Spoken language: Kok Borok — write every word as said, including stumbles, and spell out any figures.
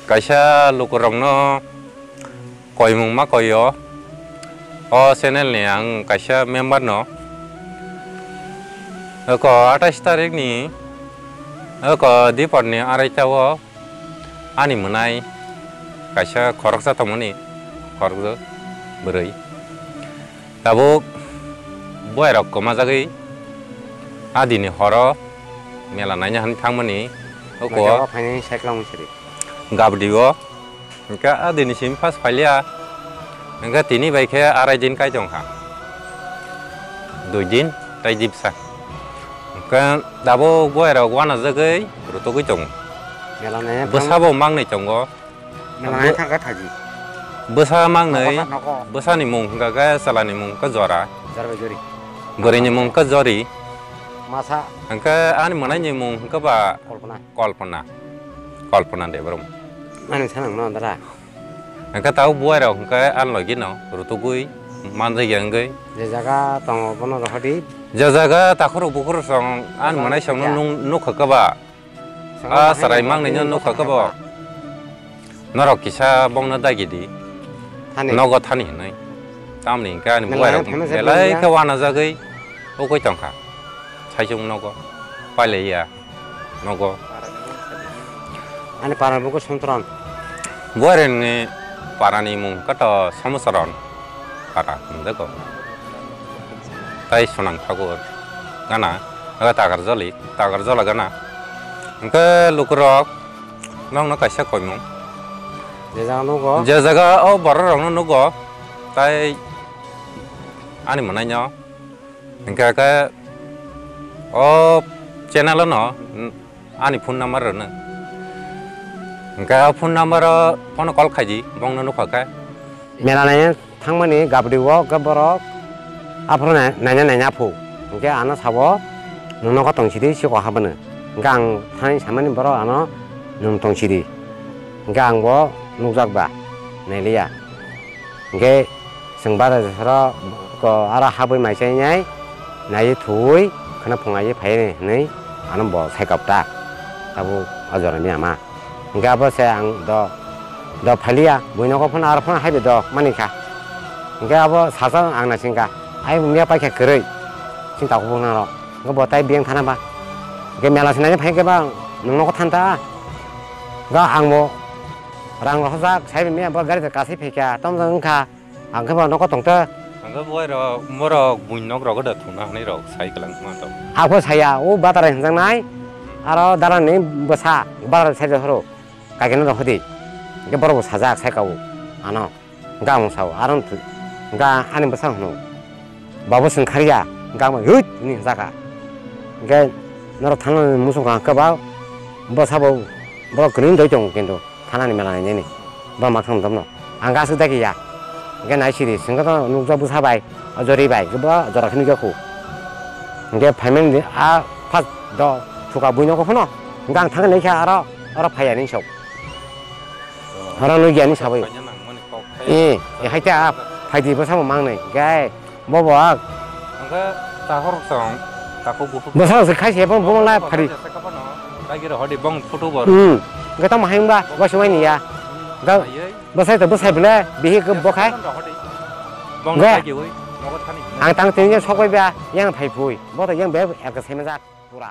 Kaisa lukurokno koimung ma koio, o channel ni ang kaisa member no. Oko atais tarik ni, oko dipor ni araita o ani mwnai kaisa khoroksa tongmani, khoroksa bwrwi. Tabuk buairok kwmajagwi adini horo mela naina hwnwi thangmani. Oko naikhe o phainai cycle wng siri. Gabdi o. Hwnkhe adini simi first phailiya. Hwnkhe tini bai khe arai din kai tongkha. Dui din tai dibsa. Hwnkhe tabuk buairok uanajagwi rutugwi tongo. Mela naina thang- Bwsabo mangnwi tongo. Mela naina thangkha thaji. Bwsa mangnwi, nogo sa nogo. Bwsani mung hwnkha khe chwlani mung hwnkha Jora. Jora bai Jori. Bwrwini mung hwnkha Jori. Masa. Hwnkhe ani mwnaini mung hwnkha ba Kolpona. Kolpona. Kolpona Debbarma. Ani sanang no dara. Hwnkhe tao buairok hwnkhe ani logino rutugwi manjakya wngwi. Je jaga tongo bono rohordi. Je jaga takhurok bukhurok song ani mwnai songno nung-, nukha khe ba. Ah, chwrai mangnwi no nukha khe bo. Norok kisa bongno dagi di. Thani. Nogo thani hinwi. Tamni hwnkhe ani buairok belai khe uanajagwi ugwi tongkha. Saichung nogo. Pailaiya nogo. Ani para buko Sontron. Buairokni parani mung khe to Somosoron. Para hwnjago. Tai Sonang Thakur gana, abo Takarjali, Takarjala gana. Hwnkhe lukurok nokno kaisa koimung. Je jaga nugo. Je jaga o bororokno nugo, tai ani mwnaino. Hwnkhe khe o channel-o no ani phone number rwno. Hwnkhe o phone number-o phone call khaidi, bongno nukha khe. Mela naina thangmani gabdi o khe borok aphuru nai-, naina naina aphu. Hwnkhe ano sabo, "Nwng nogo tong sidi, siko habwno." Hwnkhe ang thani samani borok ano, "Nwng tong sidi." Hwnkhe ang bo nukjak ba, nailiya. Hwnkhe chwng bara jesaro ko aro habwi mai chainai, naiwi thuwi khwna phungaui phaiwi hinwi ano bo saikap ta. Tabuk o jorani ama. Hwnkhe abo se ang do, do phaliya, buino kok phano aro phano haibai do manikha. Hwnkhe abo sasa ang naisingkha, ai miya paikha kwrwi, chini takhuk bwkhangrok. Hwnkhe bo tai biyang thana ba. Hwnkhe mela se naina phaikhe ba nwng nogo thanta. Hwnkhe ang bo rang rohorjak, saibai miya bo gari kasai phaikha, tomjak wngkha. Ang khe ba nogo tong ta. Ang khe boi rok, borok buini nok rogo da thungna hwnwi rok sai kwlwng ma tong. Ako saya, o batara hinjaknai, aro darani bwsa, batara sai horo, kaigena rok hodi. Hwnkhe borok bo sajak sai kao, ano, hwnkhe ang sao, aro hwnkhe ani bwsa hwno, "Babu chwng khariya," hwnkhe ang bo, "Huit," hwnwi hinjaka. Hwnkhe norok thangnani muchung kha khe ba, bwsa bo borok kwrwini doi tongo kintu. Thanani mela nainani. Borok ma thang tongno. Ang aswk dagi ya. Hwnkhe nai siri, chwngkhe to nukjak bwsa bai, o jori bai, bo jora khe nukya khu. Hwnkhe phaimani a first do thuka buino khe phano. Hwnkhe ang thangwi naikha aro, oro phaiya ni sok. Oro nukya ni sabai. Eh, eh, hai ta, phaidi bwsa bo mangnai. Hwnkhe Bobo ak. Hwnkhe takhorok song, takhuk bukhuk. Bwsarok se khai se, bong, bong lai phari. Dagi rohordi, bong photo bo. Hmm. Hwnkhe tamo hai wngba, bo se waini ya. Ga, bwsai to bwsai bwle, bihi ke bo khai. Bong dagi oi, nogo thani. Ang tang tini sok bai ba, yang phai phui. Bo to yang be, er ke se majak, pura.